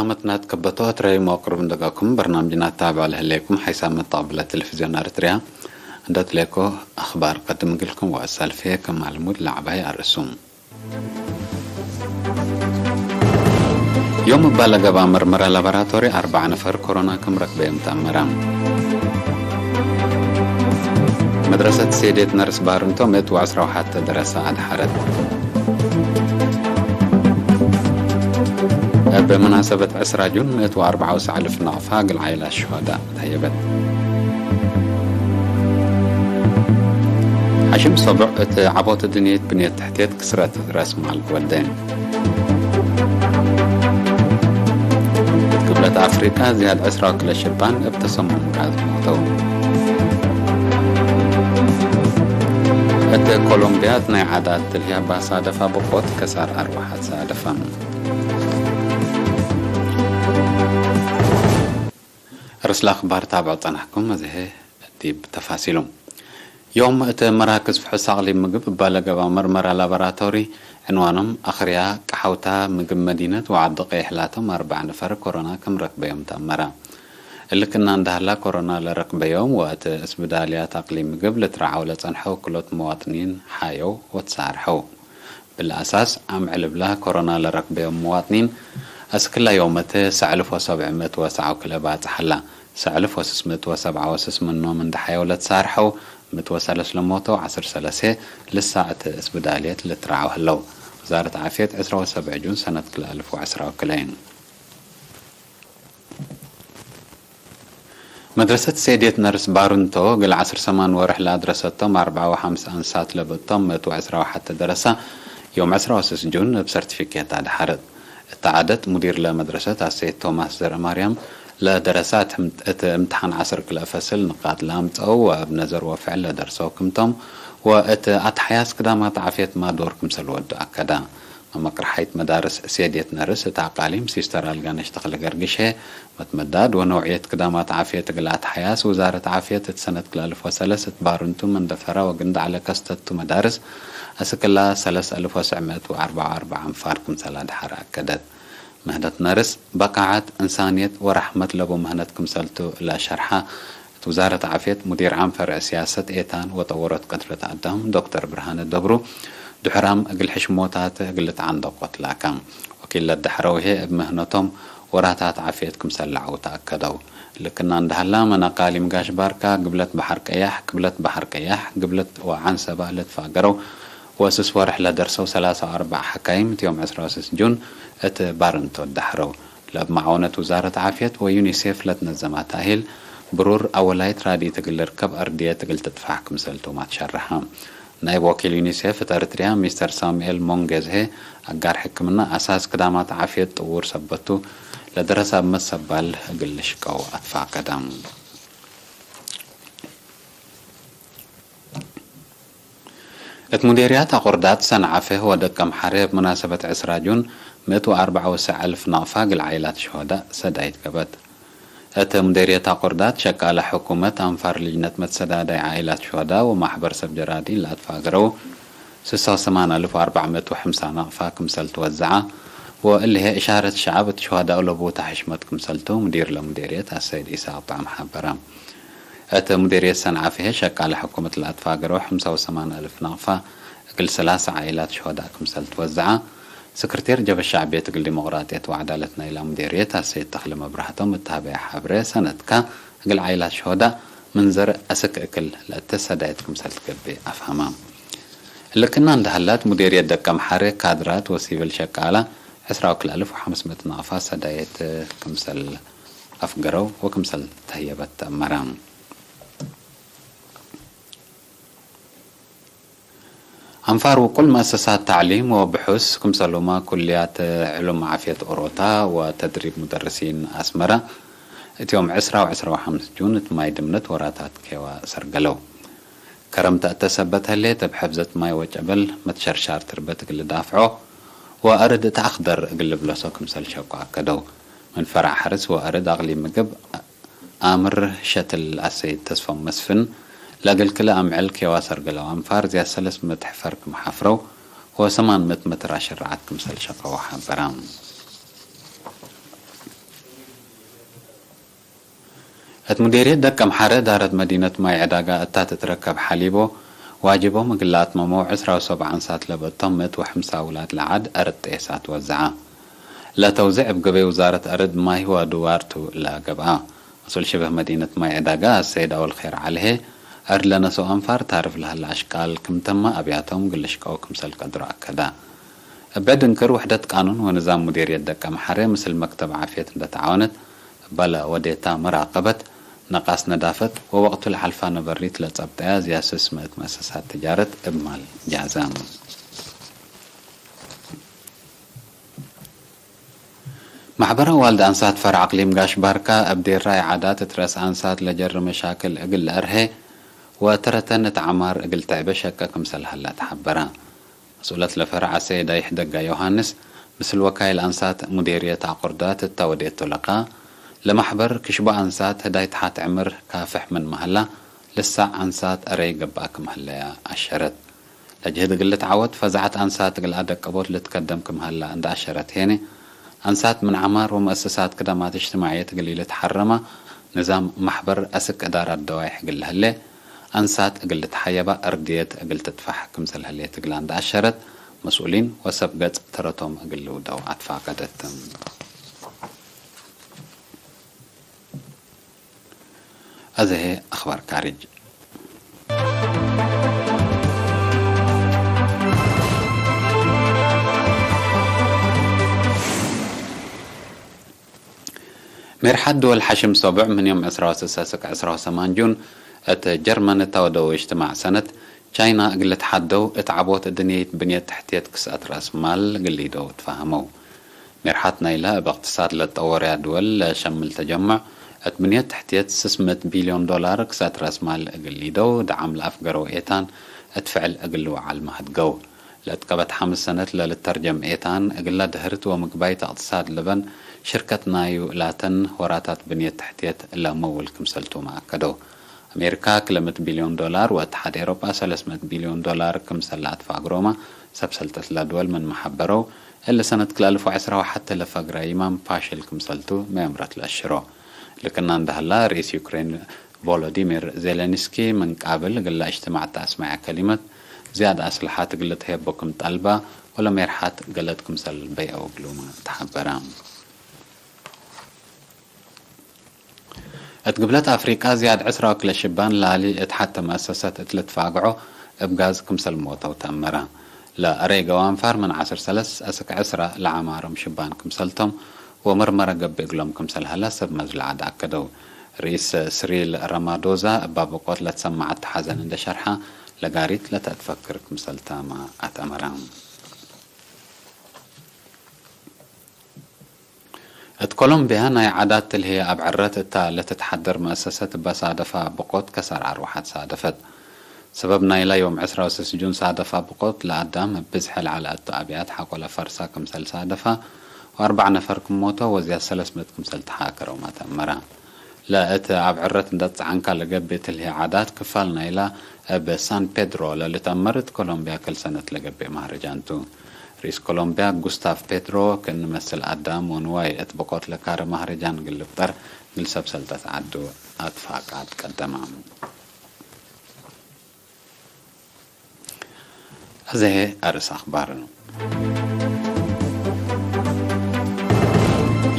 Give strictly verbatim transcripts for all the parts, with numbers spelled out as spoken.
መትናት ከበቶ አትረዩ መቅሩብ እንደጋኩም በርናምጅና ታብዕ ለህሌኩም ሓይሳም መጣቅብለ ቴሌቪዝዮን ኤረትርያ እንደ ትሌኮ አኽባር ቀድም እግልኩም ወአሳልፌ ከማልሙድ ለዐባይ አርእሱም። ዮም እባ ለገብአ መርመራ ላቦራቶሪ አርበዕ ነፈር ኮሮና ክም ረክበዮም ተአመረ። መድረሰት ሴዴት ነርስ ባርንቶ ምእት ወዐስራ ወሐተ ደረሰ አድሐረት። እብ መናሰበት ዕስራ ጁን ምእት ወአርበዕ ወሰዕ አልፍ ነቅፋ እግል ዓኢላት ሹሀዳእ ተህየበት። ሐሽም ሰቡዕ እት ዐቦት ድንየት ብንየት ተሕቴት ክስረት ረእስ ማል ወዴ። እት ግብለት አፍሪቃ ዝያድ ዕስራ ወክልኤ ሽባን እብ ተሰሙም ጋዝ ሞተው። እት ኮሎምቢያ እት ናይ ዓዳት ትልህያ ባሳደፋ ብቆት ከሳር አርወሓት ሳደፋ። ርእስ ለአኽባር ታብዖ ጸናሕኩም፣ አዜ ዲብ ተፋሲሉ። ዮም እት መራክዝ ፍሕስ አቅሊም ምግብ እባ ለገብአ መርመራ ላቦራቶሪ፣ ዕንዋኖም አክርያ ቀሐውታ ምግብ መዲነት ወዐዲ ቀይሕ ላቶም አርበዕ ነፈር ኮሮና ክም ረክበዮም ተአመረ። እሊ ክና እንደ ሀላ፣ ኮሮና ለረክበዮም ወእት እስብዳልያት አቅሊም ምግብ ልትረዓው ለጸንሐው ክሎት መዋጥኒን ሐየው ወትሳርሐው። ብለአሳስ፣ አምዕል እብላ ኮሮና ለረክበዮም መዋጥኒን፣ አስክላ ዮመት ሰዕ አልፍ ወሰብዕ ምእት ወሰዕ ወክልኤ ባጽሕ ሀላ። ሰዕ አልፍ ወስስ ምእት ወሰብዓ ወስስ ምኖም እንደ ሐየው ለትሳርሐው፣ ምእት ወሰለስ ለሞተው፣ ዐስር ሰለሴ ልሳዕ እት እስብዳልየት ልትረዓው ህለው። ውዛረት ዓፍየት ዕስራ ወሰብዕ ጁን ሰነት ክልኤ አልፍ ወዐስራ ወክልኤ። መድረሰት ሴዴት ነርስ ባርንቶ፣ እግል ዐስር ሰማን ወርሕ ለአድረሰቶም አርበዓ ወሐምስ አንሳት ለብእቶም ምእት ወዕስራ ወሐተ ደረሰ፣ ዮም ዕስራ ወስስ ጁን እብ ሰርቲፊኬት አድሐረት። እተ ዐደት፣ ሙዲር ለመድረሰት አሰይድ ቶማስ ዘርአማርያም፣ ለደረሰ እት እምትሓን ዐስር ክልኤ ፈስል ንቃጥ ለአምጸአው ወእብ ነዘር ወፍዕል ለደርሰው ክምቶም፣ ወእት አትሐያስ ክዳማት ዓፍየት ማ ዶር ክምሰል ወዱ አከደ። መመቅርሓይት መዳርስ ሴድየት ነርስ እት አቃሊም ሲስተር አልጋነሽ ተክለ ገርግሽ ህዬ፣ መትመዳድ ወነውዕየት ክዳማት ዓፍየት እግል አትሐያስ፣ ውዛረት ዓፍየት እት ሰነት ክልኤ አልፍ ወሰለስ እት ባርንቱ፣ መንደፈራ ወግንዳዕ ለከስተቱ መዳርስ፣ አስክ እላ ሰለስ አልፍ ወትስዕ ምእት ወአርበዕ ወአርበዕ አንፋር ክምሰል አድሐረ አከደት። ምህነት ነርስ፣ በቃዐት፣ እንሳንየት ወረሕመት ለቡ ምህነት ክምሰልቱ እለ ሸርሐ፣ እት ውዛረት ዓፍየት ሙዲር ዓም ፈርዕ ስያሰት ኤታን ወጠወሮት ቅድረት አዳም ዶክተር ብርሃነ ደብሩ፣ ድሑራም እግል ሕሽሞታት እግል ልትዓንደቆ ትላከ። ወኪል ለደሐረው ህዬ እብ ምህነቶም ወራታት ዓፍየት ክምሰል ለዐውተ አከደው። ልክና እንደ ሀላ፣ ምን አቃሊም ጋሽ ባርካ፣ ግብለት በሐር ቀያሕ፣ ቅብለት በሐር ቀያሕ፣ ግብለት ወዐንሰበ ለትፋገረው ወስስ ወርሕ ለደርሰው ሰላሳ ወአርበዕ ሐካይም፣ እት ዮም ዕስራ ወስስ ጁን እት ባርንቶ ደሐረው። ለእብ መዓውነት ውዛረት ዓፍየት ወዩኒሴፍ ለትነዘመ ታሂል ብሩር አወላይት ራድኢት እግል ልርከብ አርድየት እግል ትጥፋሕ ክምሰልቱ ማትሸረሐ። ናይብ ወኪል ዩኒሴፍ እት ኤረትርያ ሚስተር ሳሙኤል ሞንጌዝ ህዬ፣ አጋር ሕክምና አሳስ ክዳማት ዓፍየት ጥዉር ሰበቱ ለደረሰ አብ መሰባል እግል ልሽቀው አትፋቀደ። እት ሙዴርያት አቁርዳት ሰንዓፈ ወደቀምሐረ እብ መናሰበት ዕስራ ጁን ምእት ወአርበዕ ወሰዕ አልፍ ናቅፋ እግል ዓኢላት ሹሀዳእ ሰዳይት ገብአት። እት ሙዴርየት አቁርዳት ሸቃለ ሕኩመት አንፋር ልጅነት መትሰዳዳይ ዓኢላት ሹሀዳእ ወማሕበር ሰብ ጀራዲን ለአትፋገረው ስሳ ወሰማን አልፍ ወአርበዕ ምእት ወሐምሳ ናቅፋ ክምሰል ትወዘዐ ወእሊ ህዬ እሻረት ሸዐብ እት ሹሀዳኡ ለቡተ ሕሽመት ክምሰልቱ ሙዲር ለሙዴርየት አሰይድ ኢሳቅ ጣዕም ሐበረ። እት ሙዴርየት ሰንዓፈ ህዬ ሸቃለ ሕኩመት ለአትፋገረው ሐምሳ ወሰማን አልፍ ናቅፋ እግል ሰላሰ ዓኢላት ሹሀዳእ ክምሰል ትወዘዐ፣ ስክርቴር ጀብሀት ሸዕብየት እግል ዲሞቅራጥየት ወዐዳለት ናይላ ሙዴርየት አሰይድ ተክለ መብራህቶም እት ሀበየ ሐብሬ፣ ሰነትካ እግል ዓኢላት ሹሀዳእ ምን ዘርእ አስክ እክል ለእተ ሰዳይት ክምሰል ትገብእ አፍሀመ። እሊ ክና እንደ ሀላት፣ ሙዴርየት ደቀምሐሬ ካድራት ወሲቪል ሸቃለ ዕስራ ወክልኤ አልፍ ወሐምስ ምእት ናቅፋ ሰዳይት ክምሰል አፍገረው ወክምሰል ተህየበት ተአመረ። አንፋር ውቁል መአሰሳት ተዕሊም ወብሑስ ክምሰሉመ ኩልያት ዕሉም ዓፍየት ኦሮታ ወተድሪብ ሙደርሲን አስመረ እት ዮም ዕስራ ወዕስራ ወሐምስ ጁን እት ማይ ድምነት ወራታት ኬዋ ሰርገለው። ከረምተ እተ ሰበት ህሌት እብ ሕፍዘት ማይ ወጨበል መትሸርሻር ትርበት እግል ልዳፍዖ ወአርድ እት አክደር እግል ልብለሶ ክምሰል ሸቁ አከደው። ምን ፈረዕ ሐርስ ወአርድ አቅሊም ምግብ አምር ሸትል አሰይድ ተስፎም መስፍን፣ ለእግል ክልኤ አምዕል ኬዋ ሰርገለው አንፋር ዝያድ ሰለስ ምእት ሕፈር ክም ሐፍረው ወሰማን ምእት ምትር አሽርዓት ክምሰል ሸቀው ሐበረ። እት ሙዴርየት ደቀምሐረ እዳረት መዲነት ማይ ዕዳጋ እታ ትትረከብ ሐሊቦ፣ ዋጅቦም እግል ለአትመመው ዕስራ ወሰብዕ አንሳት ለብእቶም ምእት ወሐምሳ ውላድ ለዐድ አርድ ጤሳት ወዘዐ። ለተውዜዕ እብ ገበይ ውዛረት አርድ ማይ ወአድዋር ቱ ለገብአ። መስኡል ሽበህ መዲነት ማይ ዕዳጋ አሰይድ አወልኼር ዐልሄ፣ አርድ ለነሰው አንፋር ታርፍ ለሀለ አሽቃል ክም ተመ አብያቶም እግል ልሽቀው ክምሰል ቀድሮ አከደ። እበ ድንክር ውሕደት ቃኑን ወንዛም ሙዴርየት ደቀምሐረ ምስል መክተብ ዓፍየት እንደ ተዓወነት፣ እበ ለወዴታ መራቀበት፣ ነቃስ ነዳፈት ወወቅቱ ለሐልፋ ነበሪት ለጸብጠያ ዝያድ ስስ ምእት መአሰሳት ትጃረት እብ ማል ጃዘ። ማሕበር አዋልድ አንሳት ፈርዕ አቅሊም ጋሽ ባርካ፣ እብ ዴራይ ዓዳት እት ረአስ አንሳት ለጀር መሻክል እግል ለአርሄ ወተረተን እት ዐማር እግል ትዕበ ሸቀ ክምሰል ሀለ ተሐበረ። መስኡለት ለፈርዕ አሰይድ አይሕደጋ ዮሃንስ፣ ምስል ወካይል አንሳት ሙዴርየት አቁርዳት እተ ወዴቱ ለቃ፣ ለማሕበር ክሽቦ አንሳት ህዳይ ተሓት ዕምር ካፍሕ ምንመ ሀላ፣ ልሳዕ አንሳት አረይ ገብአ ክም ሀለያ አሸረት። ለጅህድ እግል ልትዓወት ፈዛዐት አንሳት እግል አደቀቦት ልትከደም ክም ሀላ እንደ አሸረት ሄነ፣ አንሳት ምን ዐማር ወመአሰሳት ክደማት እጅትማዕየት እግል ኢልትሐረማ፣ ንዛም ማሕበር አስክ እዳራት ደዋይሕ እግል ለህሌ፣ አንሳት እግል ልትሐየባ፣ እርድየት እግል ትጥፋሕ ክምሰል ህሌት እግላ እንደ አሸረት፣ መስኡሊን ወሰብ ገጽ ተረቶም እግል ልውደው አትፋቀደት። አዜ ህዬ አኽባር ካርጅ። ሜርሓት ድወል ሐሽም ሰቡዕ ምን ዮም ዕስራ ወስሰ እስክ ዕስራ ወሰማን ጁን እት ጀርመን እተ ወደው እጅትማዕ ሰነት፣ ቻይና እግል ልትሓደው እት ዐቦት እድንየት ብንየት ተሕትየት ክስአት ረአስ ማል እግል ሊደው ትፋሀመው። ሜርሓት ናይለ እብ እቅትሳድ ለትጠወረያ ድወል ለሸምል ተጀመዕ፣ እት ብንየት ተሕትየት ስስ ምእት ቢልዮን ዶላር ክስአት ረአስ ማል እግል ሊደው፣ ደዓም ለአፍገረው ኤታን እት ፍዕል እግል ልውዓል መሀድገው። ለእት ቀበት ሐምስ ሰነት ለልተርጀም ኤታን፣ እግለ ድህርት ወምግባይት እቅትሳድ ለበን ሽርከት ናዩ ላተን ወራታት ብንየት ተሕትየት ለመውል ክምሰልቱመ አከደው። አሜሪካ ክለ ምእት ቢልዮን ዶላር ወእትሓድ ኤሮጳ ሰለስ ምእት ቢልዮን ዶላር ክምሰል ለአትፋግሮመ ሰብ ሰልጠት ለድወል ምንመ ሐበረው፣ እሊ ሰነት ክልአልፍ ወዐስራ ወሐቴ ለፈግረ ይማም ፋሽል ክምሰልቱ መየምረት ለአሽሮ። ልክና እንደ ሀላ፣ ርኢስ ዩክሬን ቮሎዲሚር ዜሌንስኪ ምን ቃብል እግለ እጅትማዕ እተ አስመዐ ከሊመት፣ ዝያድ አስልሐት እግል ልትሀየቦ ክም ጠልባ፣ ወለሜርሓት ገለድ ክምሰል በይዐው እግሉመ ተሐበረ። እት ግብለት አፍሪቃ ዝያድ ዕስራ ወክልኤ ሽባን ላሊ እት ሐቲ መአሰሰት እት ልትፋግዖ እብ ጋዝ ክምሰል ሞተው ተአመረ። ለአረይ ገው አንፋር ምን ዐስር ሰለስ አስክ ዕስራ ለዐማሮም ሽባን ክምሰልቶም ወመርመረ ገብእ እግሎም ክምሰል ሀለ ሰብ መዝል ዐድ አከደው። ርኢስ ስሪል ራማዶዛ እብ አብቆት ለትሰመዐት ሐዘን እንደ ሸርሐ፣ ለጋሪት ለተአትፈክር ክምሰል ተመ አትአመረ። እት ኮሎምብያ ናይ ዓዳት ትልህየ አብዕረት እታ ለትትሐደር መአሰሰት እበ ሳደፋ ብቆት ከሳር አርወሐት ሳደፈት። ሰበብ ናይላ ዮም ዕስራ ወስስ ጁን ሳደፋ ብቆት ለአዳም እብ ብዝሐ ለዐለ እቱ አብያት ሐቆለ ፈርሳ ክምሰል ሳደፋ ወአርበዕ ነፈር ክም ሞተው ወዝያድ ሰለስ ምእት ክምሰል ተሓከረውመ ተአመረ። ለእት አብዕረት እንደ ጸዐንካ ለገብእ ትልህየ ዓዳት ክፋል ናይላ እብ ሳን ፔድሮ ለልትአመር እት ኮሎምብያ ክል ሰነት ለገብእ መህረጃን ቱ። ርኢስ ኮሎምብያ ጉስታቭ ፔትሮ፣ ክእኒ መስል አዳም ወንዋይ እት ብቆት ለካረ መህረጃን እግል ልፍጠር፣ እግል ሰብ ሰልጠት ዐዱ አትፋቃድ ቀደመ። አዜ ህዬ አርእስ አኽባር።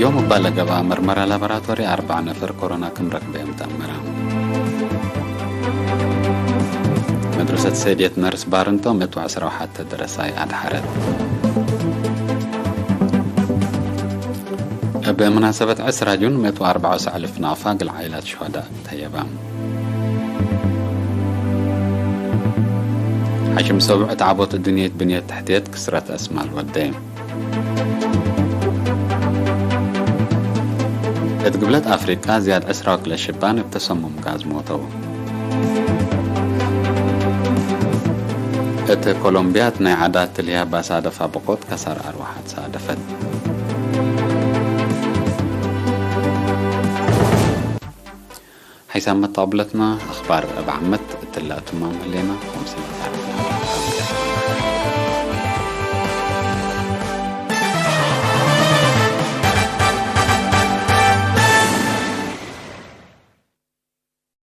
ዮም እባ ለገብአ መርመራ ላቦራቶሪ አርበዕ ነፈር ኮሮና ክም ረክበዮም ተአመረ። መድረሰት ሰይድየት ነርስ ባርንቶ ምእት ወዐስራ ወሐተ ደረሳይ አድሐረት። እብ መናሰበት ዕስራ ጁን ምእት ወአርበዕ ወሰዕ አልፍ ናፋ እግል ዓኢላት ሹሀዳእ ተየበ። ሐሽም ሰቡዕ እት ዐቦት እድንየት ብንየት ተሕትየት ክስረት አስማል ወደ። እት ግብለት አፍሪቃ ዝያድ ዕስራ ወክልኤ ሽባን እብ ተሰሙም ጋዝ ሞተው። እት ኮሎምብያ እት ናይ ዓዳት ትልህያ ባሳደፋ ብቆት ከሳር አርወሓት ሳደፈት። ሐይሳም መጣብለትና አኽባር እብ ዓመት እትለ አትማም ህሌና። ወምስል አኽባር።